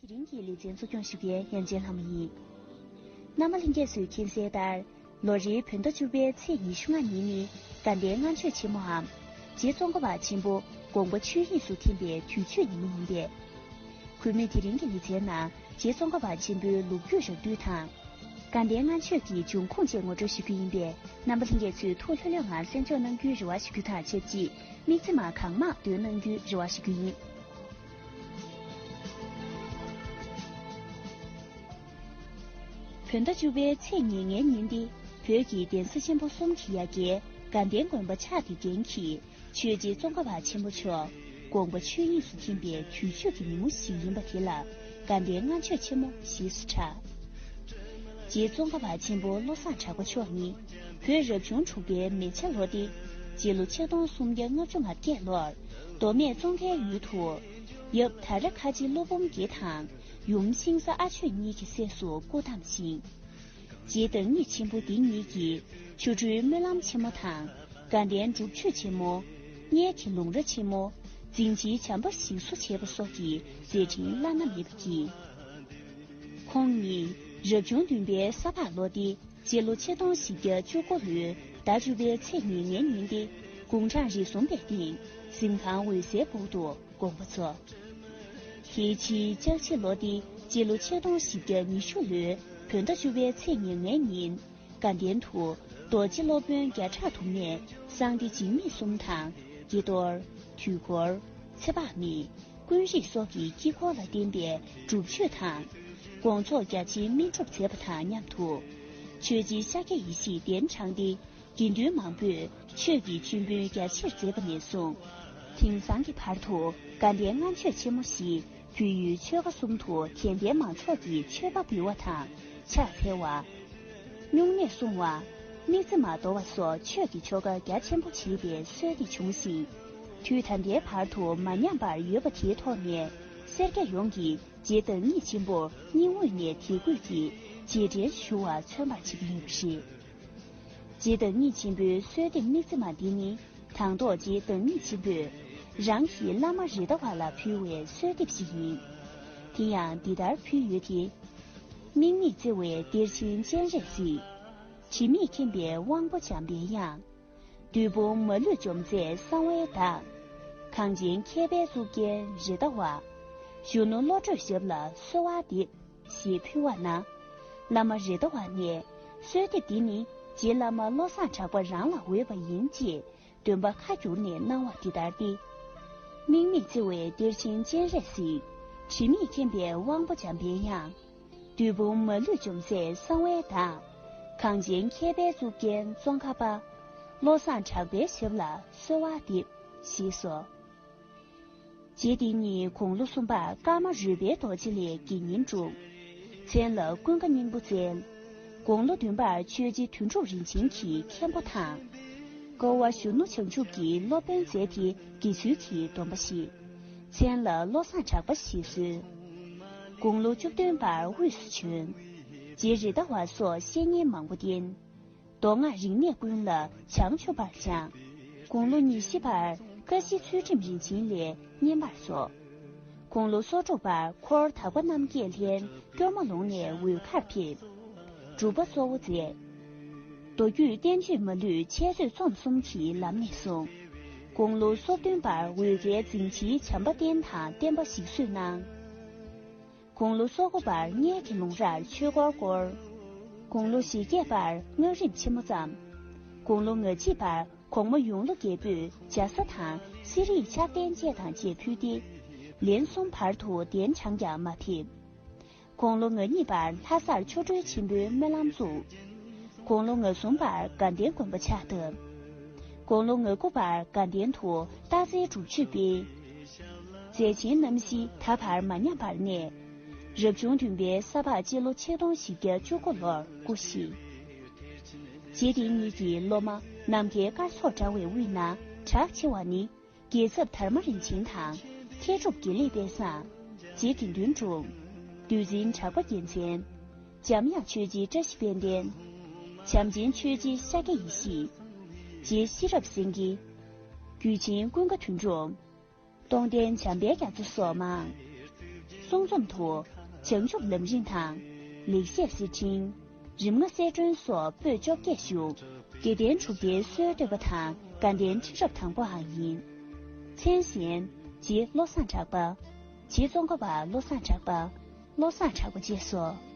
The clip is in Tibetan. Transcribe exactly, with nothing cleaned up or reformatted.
དེ་རིང་གི་ལེ་ཚན་གཙོ་སྐྱོང་ཞུ་མཁན་ཡང་ཅན་ལྷ་མོ་ཡིན། རྣམ་པ་ལྷན་རྒྱས་ཚོས་མཁྱེན་གསལ་ལྟར། ལོ་རེའི་བོད་ཟླ་བཅུ་པའི་ཚེས་ཉི་ཤུ་ལྔ་ཉིན་ནི་དགའ་ལྡན་ལྔ་མཆོད་ཆེན་མོའམ། རྗེ་ཙོང་ཁ་པ་ཆེན་པོ་དགོངས་པ་ཆོས་དབྱིངས་སུ་ཐིམ་པའི་དུས་མཆོད་ཉིན་མོ་ཡིན་པས། གུས་མོས་དེ་རིང་གི་ལེ་ཚན་ནང་རྗེ་ཙོང་ཁ་པ་ཆེན་པོའི་ལོ་རྒྱུས་རགས་བསྡུས་དང་། དགའ་ལྡན་ལྔ་མཆོད་ཀྱི་འབྱུང་ཁུངས་བཅས་ངོ་སྤྲོད་ཞུ་རྒྱུ་ཡིན་པས། རྣམ་པ་ལྷན་རྒྱས་ཚོས་ཐུགས་ལྷོད་ལྷོད་ངང་གསན་འཇོག་གནང་རྒྱུའི་རེ་བ་ཞུ་རྒྱུ་དང་ཆབས་ཅིག་དམིགས་བརྩེ་མ་གང་མང་འདོན་གནང་རྒྱུའི་རེ་བ་ཞུ་རྒྱུ་ཡིན། བོད་ཟླ་བཅུ་པའི་ཚེས་ཉེར་ལྔའི་ཉིན་འདི་བོད་ཀྱི་གདན་ས་ཆེན་པོ་གསུམ་གྱི་ཡ་གྱལ་དགའ་ལྡན་དགོན་པ་ཆགས་བསྡད་མཁན་གྱི་ཆོས་རྗེ་ཙོང་ཁ་པ་ཆེན་པོ་མཆོག་དགོངས་པ་ཆོས་དབྱིངས་སུ་ཐིམ་པའི་དུས་མཆོད་ཀྱི་ཉིན་མོ་ཞིག་ཡིན་པ་དེ་ལ་དགའ་ལྡན་ལྔ་མཆོད་ཆེན་མོ་ཞེས་སུ་གྲགས། རྗེ་ཙོང་ཁ་པ་ཆེན་པོ་བློ་བཟང་གྲགས་པ་མཆོག་ནི་བོད་རབ་བྱུང་དྲུག་པའི་མེ་བྱ་ལོ་སྟེ། རྗེ་ལོ་ཆིག་སྟོང་སུམ་བརྒྱ་ལྔ་བཅུ་ང་བརྒྱད་ལོར་མདོ་སྨད་ཙོང་ཁའི་ཡུལ་དུ་ཡབ་ད་ར་ཁ་ཆེ་ཀླུ་འབུམ་རྒྱལ་དང་ཡུམ་ཤིང་བཟའ་ཨ་ཆོས་གཉིས་ཀྱི་སྲས་སུ་སྐུ་བལྟམས་ཤིང་། རྗེ་བདག་ཉིད་ཆེན་པོ་འདི་ཉིད་ཀྱིས་ཆོ་འཕྲུལ་སྨོན་ལམ་ཆེན་མོ་དང་དགའ་ལྡན་སྒྲུབ་མཆོད་ཆེན་མོ། གཉལ་གྱི་ལུང་ར་ཆེན་མོ། རྫིང་ཕྱིའི་བྱམས་པ་ཞིག་གསོ་བྱས་པ་སོགས་ཀྱི་མཛད་འཕྲིན་བླ་ན་མེད་པ་བསྐྱེད། ཁོང་ཉིད་རབ་བྱུང་བདུན་པའི་ས་ཕག་ལོ་སྟེ། རྗེ་ལོ་ཆིག་སྟོང་བཞི་བརྒྱ་བཅུ་དགུ་ལོའི་ཟླ་བཅུ་པའི་ཚེས་ཉེར་ལྔའི་ཉིན་ཏེ། དགུང་གྲངས་རེ་གསུམ་པའི་སྟེང་གཟིམ་ཁང་འོད་གསལ་སྦུག་ཏུ་དགོངས་པ་རྫོགས། དེའི་ཕྱིའི་ལྕགས་བྱི་ལོ་སྟེ། རྗེ་ལོ་ཆིག་སྟོང་བཞི་བརྒྱ་ཉི་ཤུ་ལོའི་བོད་ཟླ་བཅུ་པའི་ཚེས་ཉེར་ལྔའི་ཉིན། དགའ་ལྡན་དུ་རྡོ་རྗེ་སློབ་དཔོན་བརྒྱ་ཕྲག་དུ་མས་གསང་བདེ་འཇིགས་མེད་གསུམ་དང་། དགྱེས་རྡོར། དུས་འཁོར། ཚེ་དཔག་མེད། ཀུན་རིག་སོགས་ཀྱི་དཀྱིལ་འཁོར་ལ་བརྟེན་པའི་སྒྲུབ་མཆོད་དང་། དགོངས་རྫོགས་རྒྱ་ཆེན་སྨིན་སྒྲུབ་མཛད་པ་དང་མཉམ་དུ། ཆོས་རྗེ་ཤཱཀྱ་ཡེ་ཤེས་གདན་དྲངས་ཏེ། དགེ་འདུན་མང་པོས་ཆོས་ཀྱི་མཆོད་འབུལ་རྒྱ་ཆེར་མཛད་པ་ནས་བཟུང་། དེང་སང་གི་བར་དུ་དགའ་ལྡན་ལྔ་མཆོད་ཆེན་མོ་ཞེས་བོད་ཡུལ་ཆོལ་ཁ་གསུམ་དུ་དད་ལྡན་མང་ཚོགས་ཀྱིས་མཆོད་པ་འབུལ་བ་དང་ཕྱག་འཚལ་བ། སྨྱུང་གནས་སྲུང་བ། དམིགས་བརྩེ་མ་དོར་བ་སོགས་ཆོས་ཀྱི་ཆོ་ག་རྒྱ་ཆེན་པོ་བྱེད་པའི་སྲོལ་འདི་བྱུང་ཞིང་། དུས་ད་ལྟའི་བར་དུ་མ་ཉམས་པར་ཡོད་པ་དེའི་ཐོག་ནས་སེར་སྐྱ་ཡོངས་ཀྱིས་རྗེ་བདག་ཉིད་ཆེན་པོར་སྙིང་དབུས་ནས་དད་གུས་ཀྱིས་རྗེས་དྲན་ཞུ་བ་མཚོན་པར་བྱེད་ཀྱི་ཡོད་པ་རེད། རྗེ་བདག་ཉིད་ཆེན་པོའི་གསོལ་འདེབས་དམིགས་བརྩེ་མ་འདི་ནི། དང་ཐོག་རྗེ་བདག་ཉིད་ཆེན་པོས་རང་གི་བླ་མ་རི་ཟླ་བ་ལ་ཕུལ་བའི་གསོལ་འདེབས་ཤིག་ཡིན། དེ་ཡང་འདི་ལྟར་ཕུལ་ཡོད་དེ། དམིགས་མེད་བརྩེ་བའི་གཏེར་ཆེན་སྤྱན་རས་གཟིགས། དྲི་མེད་མཁྱེན་པའི་དབང་པོ་འཇམ་པའི་དབྱངས། བདུད་དཔུང་མ་ལུས་འཇོམས་མཛད་གསང་བའི་བདག། གངས་ཅན་མཁས་པའི་གཙུག་རྒྱན་རི་ཟླ་བ། གཞོན་ནུ་བློ་གྲོས་ཞབས་ལ་གསོལ་བ་འདེབས། ཞེས་ཕུལ་བ་ན། བླ་མ་རི་ཟླ་བ་ནས་གསོལ་འདེབས་འདི་ནི་རྗེ་བླ་མ་བློ་བཟང་གྲགས་པ་རང་ལ་འོས་པ་ཡིན་ཅེས་འདོན་པ་ཁ་བསྒྱུར་ནས་གནང་བ་འདི་ལྟར་ཏེ། དམིགས་མེད་བརྩེ་བའི་གཏེར་ཆེན་སྤྱན་རས་གཟིགས། དྲི་མེད་མཁྱེན་པའི་དབང་པོ་འཇམ་པའི་དབྱངས། བདུད་དཔུང་མ་ལུས་འཇོམས་མཛད་གསང་བའི་བདག། གངས་ཅན་མཁས་པའི་གཙུག་རྒྱན་ཙོང་ཁ་པ། བློ་བཟང་གྲགས་པའི་ཞབས་ལ་གསོལ་བ་འདེབས། ཞེས་སོ། རྗེ་འདི་ཉིད་དགུང་ལོ་གསུམ་པར་ཀརྨ་རོལ་པའི་རྡོ་རྗེ་ལས་དགེ་བསྙེན་བསྒྲུབས། མཚན་ལ་ཀུན་དགའ་སྙིང་པོ་བསྩལ། དགུང་ལོ་བདུན་པར་ཆོས་རྗེ་དོན་གྲུབ་རིན་ཆེན་གྱི་མཁན་པོ་དང་། ཀ་བ་གཞོན་ནུ་བྱང་ཆུབ་ཀྱི་སློབ་དཔོན་མཛད་དེ་དགེ་ཚུལ་གྱི་སྡོམ་པ་བཞེས། མཚན་ལ་བློ་བཟང་གྲགས་པ་ཞེས་གསོལ། དགུང་ལོ་བཅུ་བདུན་པར་དབུས་སུ་བྱོན། རྗེ་རི་ཟླ་བ་སོགས་བཤེས་གཉེན་མང་པོ་བསྟེན། མདོ་སྔགས་རིག་གནས་ཀུན་ལ་བྱང་ཆུབ་པར་སྦྱངས། དགུང་ལོ་ཉི་ཤུ་པར་ཀ་གཞི་ཚུལ་ཁྲིམས་རིན་ཆེན་ལས་བསྙེན་པར་སོང་། དགུང་ལོ་སོ་དྲུག་པར་འཁོར་དག་པ་རྣམ་བསྐྱེད་ལྷན་སྐྱོར་མོ་ལུང་ནས་འོལ་ཁར་ཕེབས། སྒྲུབ་པ་གཙོ་བོ་མཛད། མདོ་རྒྱུད་བསྟན་བཅོས་མ་ལུས་འཆད་རྩོད་རྩོམ་གསུམ་གྱི་ལམ་ནས་བཟུང་། དགུང་ལོ་སོ་བདུན་པར་འོལ་ཁའི་རྫིང་ཕྱིའི་བྱམས་པ་བསྟེན་དང་བསྟན་པ་ཞིག་གསོས་གནང་། དགུང་ལོ་སོ་དགུ་པར་གཉལ་གྱི་ལུང་རར་ཆོས་འཁོར་བསྐོར། དགུང་ལོ་བཞི་བརྒྱད་པར་སྔགས་རིམ་ཆེན་མོ་བརྩམས། དགུང་ལོ་ང་གཅིག་པར་གོང་མ་ཡོངས་ལུ་རྒྱལ་པོས་ཇ་ས་དང་གསེར་ཡིག་ཆར་ལྡན་བཅས་དང་བཅས་ཕུལ་ཏེ། ལན་གསུམ་བར་དུ་གདན་དྲངས་ཀྱང་མ་ཐེབས། དགུང་ལོ་ང་གཉིས་པར་ལྷ་སར་ཆོ་འཕྲུལ་ཆེན་པོའི་སྨོན་ལམ་བཙུགས། དགུང་ལོ་ང་གསུམ་པར་དགའ་ལྡན་དགོན་པ་ཕྱག་བཏབ། དགུང་ལོ་ང་དགུ་པར་དགའ་ལྡན་དུ་སྟག་འཚེར་སྒྲུབ་མཆོད་སྤེལ། མཛད་ཆེན་རྣམ་བཞི་ད་བར་མ་ཉམས་པར་གནས། རབ་བྱུང་བདུན་པའི་ས་ཕག་སྤྱི་ལོ་ཆིག་སྟོང་བཞི་བརྒྱ་བཅུ་དགུ་ལོར་སྐུ་གཤེགས། རྗེ་འདི་ཉིད་ཀྱི་སློབ་མ་ནམ་མཁའི་སྐར་ཚོགས་འདྲ་བའི་དབུས་ན་གྲགས་ཆེ་བ་ནི། རྒྱལ་ཚབ་དར་མ་རིན་ཆེན་དང་། མཁས་གྲུབ་དགེ་ལེགས་དཔལ་བཟང་། རྗེ་དགེ་འདུན་གྲུབ། འདུལ་འཛིན་གྲགས་པ་རྒྱལ་མཚན། འཇམ་དབྱངས་ཆོས་རྗེ་བཀྲ་ཤིས་དཔལ་ལྡན། བྱམས་ཆེན་ཆོས་རྗེ་ཤཱཀྱ་ཡེ་ཤེས། རྗེ་ཤེས་རབ་སེང་གེ། རྒྱུད་ཆེན་ཀུན་དགའ་དོན་གྲུབ། སྟོང་བསྟན་འཇམ་དཔལ་རྒྱ་མཚོ་སོགས་མང་། གསུང་རྩོམ་དུ། བྱང་ཆུབ་ལམ་རིམ་དང་། ལེགས་བཤད་གསེར་ཕྲེང་། རིམ་ལྔ་གསལ་སྒྲོན་སོགས་པོད་བཅོ་བརྒྱད་བཞུགས། དགེ་ལྡན་དྲུག་སྡེའི་སྲོལ་གཏོད་པ་དང་དགའ་ལྡན་ཁྲི་རབས་དང་པོའང་ཡིན། མཚན་གཞན། རྗེ་བློ་བཟང་གྲགས་པ། རྗེ་ཙོང་ཁ་པ་བློ་བཟང་གྲགས་པ། བློ་བཟང་གྲགས་པ་བཅས་སོ།